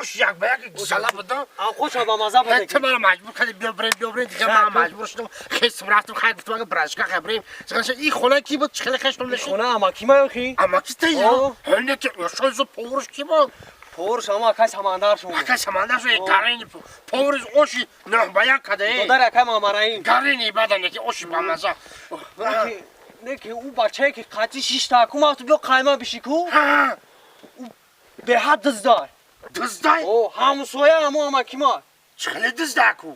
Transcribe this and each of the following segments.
Ош як ба як зала будам. Хоша ба маза буд. Ту маро маҷбур кардӣ, биё бирем, биё бирем. Дига ман маҷбур шудам. Хестам рафтам, хай гуфтам ага брашка хай бирем. Ин хона ки буд? Чӣ хеле хештам нашид? Хона амаки ма ёхи? Амаки та я? Ҳоле ки ошои поварш ки буд? Поварш ама акай Самандар шуд. Акай Самандар шуд, гарини поварш оши нӯҳ ба як каде. Додар акай Мамараим. Гарини бадан ки оши ба маза. Не ки ӯ бачае ки қатъи шишта ку ман ту биё қайма биши ку? Ӯ беҳад диздай. Диздай? О, ҳамсоя амо амаки ма. Чӣ хеле дизда ку?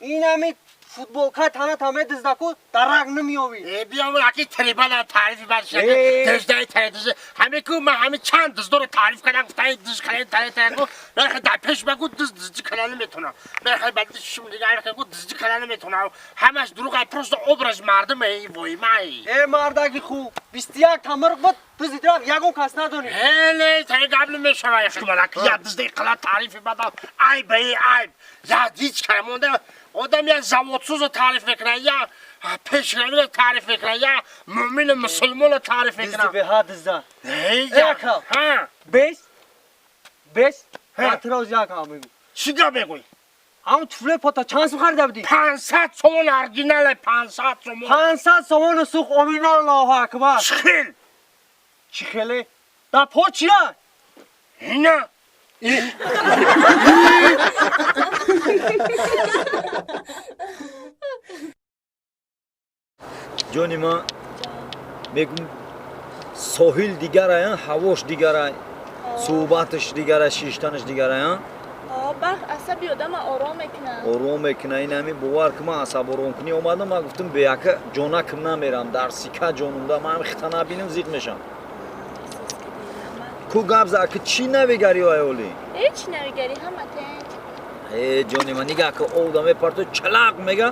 Инами футболка тана таме дизда ку дарак намеёвӣ. Э, биё аки трибана таърифи бад шуда. Диздай тари диз. Ҳаме ку ман ҳаме чанд диздоро таъриф кардам, гуфтам диз хеле тари тари ку. Ман хеле дар пеш ба ку диз дизди кала наметонам. Ман хеле бад шум дигар хеле ку дизди кала наметонам. Ҳамаш дурӯғ ай просто образ мардум эй вой май. Э, мардаги хуб, 21 та мирғ буд, дизди рафт, ягон кас надонӣ. Хеле тари гап намешава яхмалак. Я дизди қала таърифи бадам. Айб эй айб. Я ҳеҷ кара монда одам я заводсӯзо таъриф мекунад, я пешравиро таъриф мекунад, я мӯмину мусулмонро таъриф мекунад. Дизди беҳад дизда. Яка. Бес? Бес? Атроз як ҳам мегӯ. Чӣ гап мегӯӣ? Ҳам туфле пота чанд сум харида будӣ? 500 сомон оригинале, 500 сомон. 500 сомону сух омин Аллоҳу акбар. Чӣ хел? Чӣ хеле? Да по чия? Ина. Ҷони ман мегум соҳил дигарая, ҳавош дигарай, суҳбаташ дигарай, шиштанаш дигарая. Барх асаби одама ором мекунад. Ором мекунад. Ин ҳамин бовар ки ман асаб оромкунӣ омадам, ман гуфтам беяка ҷонакам намерам, дар сика ҷонумда ман ҳами хита набинам зиқ мешам. Ку гап за ки чӣ навигарӣ аёли? Ҳеҷ навигарӣ, ҳама тенч. Э, ҷони ман нигаҳ ки овда мепарто чалақ мега,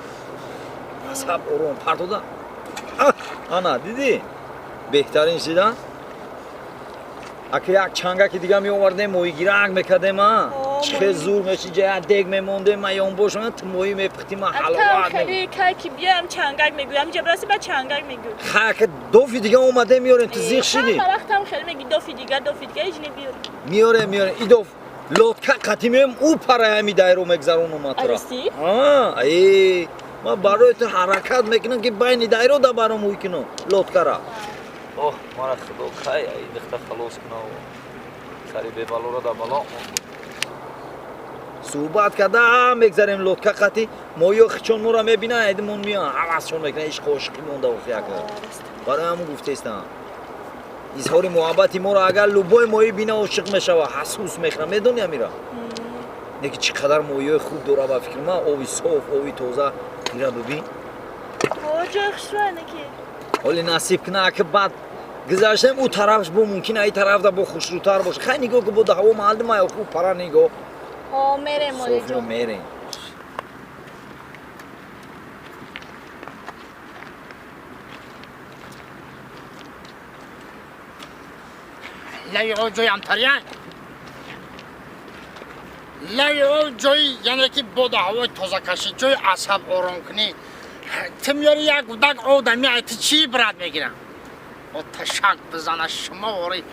асаб ором партода. Ана дидӣ? Беҳтарин шида. Ака як чангаки дига меовардем, моҳигирак мекардем, а? Чӣ хел зур меши, ҷа як дег мемондем, ман ёнбошам, ту моҳӣ мепухтӣ, ман ҳаловат хеле кай ки биям чангак мегӯям, ҷа бираси ба чангак мегӯ. Ха, ака дофи дига омадем меорем, ту зиқ шидӣ. Ҳама вақтам хеле меги дофи дига, дофи дига, ҳеҷ небиёрем. Меорем, меорем. И доф лодка қатӣ меоем, ӯ параи ҳами дайро мегзаронам матра. Арасӣ? А, э, ман барои ту ҳаракат мекунам ки байни дайро да баром ӯй кунам лодкара. Оҳ, мара худо кай ай дихта халос кунав. Сари бебалоро да бало. Суҳбат карда мегзарем лодка қатӣ, моҳиё хичон моро мебинанд, айдимон меоянд, ҳавасшон мекунанд, ишқу ошиқӣ монда охи яка. Барои ҳамун гуфтестам. Изҳори муҳаббати моро агар любой моҳӣ бина ошиқ мешава, ҳасус мехӯрад, медонӣ амира? Не ки чӣ қадар моҳиёи хуб дора ба фикри ман, оби соф, оби тоза, ира бибин. Ҷои хушрӯя не ки. Ҳоли насиб куна ака баъд гузаштем ӯ тарафш бо мумкин ай тарафда бо хушрӯтар боша. Хай нигоҳ ку бо да ҳаво маҳалли ма охи ӯ пара нигоҳ. Ҳо, мерем, Софиё мерем. Лави о ҷои амтария? Лави о ҷои яъне ки бода ҳавои тозакашӣ, ҷои асаб оромкунӣ. Ту меёри як гудак одами ай ту чӣ ибрат мегирам? О ташак бизана шумо ори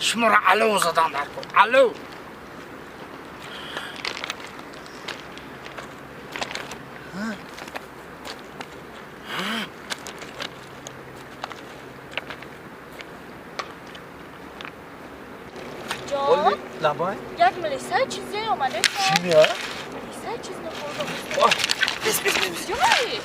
шуморо алов задан дар кор. Алов. Ҷон? Лабай? Як милисай чизе омаде. Чӣ меа? Милисай чиз нахӯрда. Бис, бис, бис. Ҷой!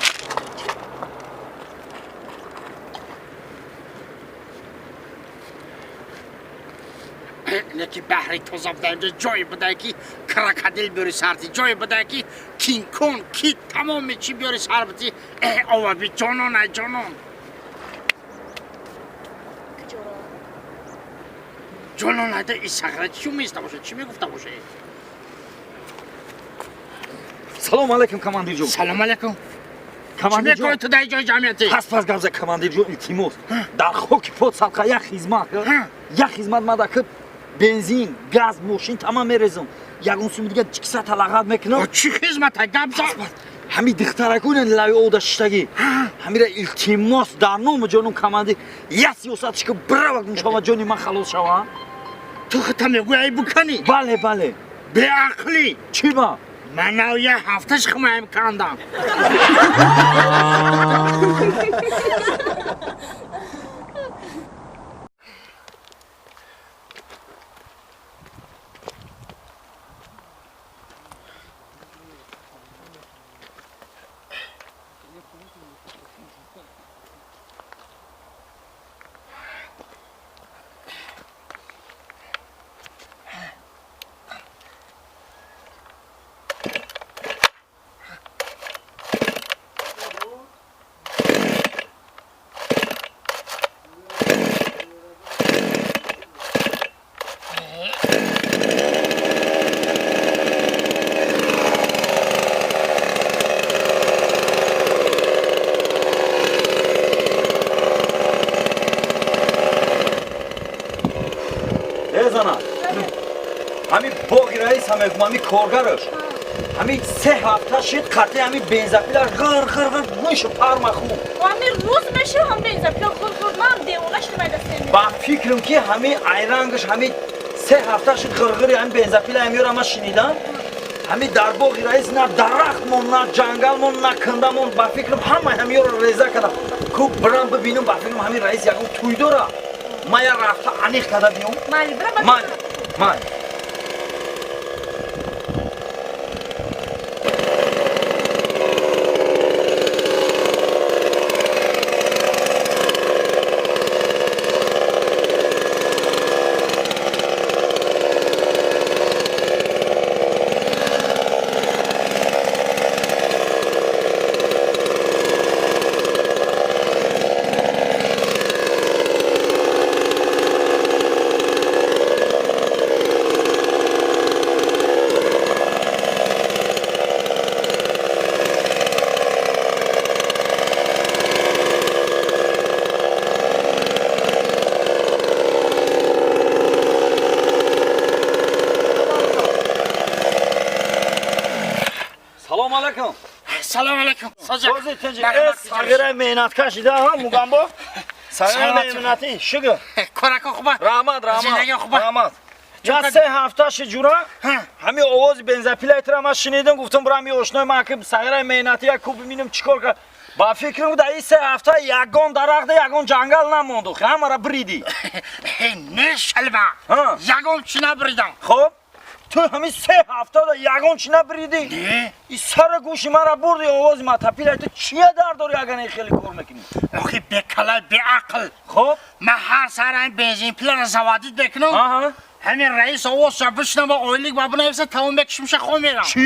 Неки баҳри тоза буда инҷо ҷое буда ки крокодил биёри сарти, ҷое буда ки кинг-конг, кит тамоми чӣ биёри сар бити. Э, ова би ҷонон, ай ҷонон. Ҷонон айда исағра чӣ меиста боша, чӣ мегуфта боша? Салом алейкум, командир ҷон. Салом алейкум. Командир ҷон. Чӣ мекунӣ ту дар ҷои ҷамъиятӣ? Пас пас гап за командир ҷон, илтимос. Дар хоки под садқа як хизмат, як хизмат мада ки бензин, газ, мошин тамам мерезам. Ягон суми дига чикса талағат мекунам. Чӣ хизмата гап за? Ҳами духтаракуна лави ода шиштагӣ. Ҳамира илтимос дар номи ҷонум командир як сиёсатш ки бирава гум шава, ҷони ман халос шава. Ту худта мегӯяй биканӣ? Бале, бале. Беақлӣ. Чӣ ба? Ман нав як ҳафташ хумаем кандам. Зана, ҳами боғи раис ҳамегум, ҳами коргараш ҳами се ҳафта шид, қатъи ҳами бензапилаш ғир ғир ғир гӯшу парма хуб. Ҳами рӯз меши ҳам бензапила ғир ғир, ман девона шудам айдастем. Ба фикрам ки ҳами айрангаш ҳами се ҳафта шид ғирғири ҳами бензапила ҳамёра ма шунидам. Ҳами дар боғи раис на дарахт мон, на ҷангал мон, на канда мон. Ба фикрам ҳама ҳамёро реза кардам. Ку бирам бибинам, ба фикрам ҳами раис ягон тӯй дора. Ман як рафта аниқ карда биём. Майли, бирам. Майли, майли. Салом алайкум. Салом алайкум. Сағираи меҳнаткаш ида мугамбо. Сағираи меҳнатӣ шукр. Корако хуба. Раҳмат, раҳмат. Раҳмат. Я се ҳафта ши ҷура ҳами овози бензопилаи тура ман шунидам, гуфтам бирам и ошнои ман ки сағираи меҳнатӣ як ку бибинам чӣ кор кард. Ба фикрам дар ин се ҳафта ягон дарахта, ягон ҷангал намонду, ҳамаро биридӣ. Не, шалба, ягон чӣ набиридам. Хоб, ту ҳамин се ҳафтада ягон чӣ набиридӣ? Не. И сара гӯши мара бурди овози мотопилаи ту. Чия дар дори, агар ин хеле кор мекунӣ? Охи бекала, беақл. Хоб, ман ҳар сар ҳамин бензинпиларо заводить мекунам. Ҳамин раис овозша бишнава, ойлик ба бинависа, тамом мекушимша, хом мерам. Чӣ?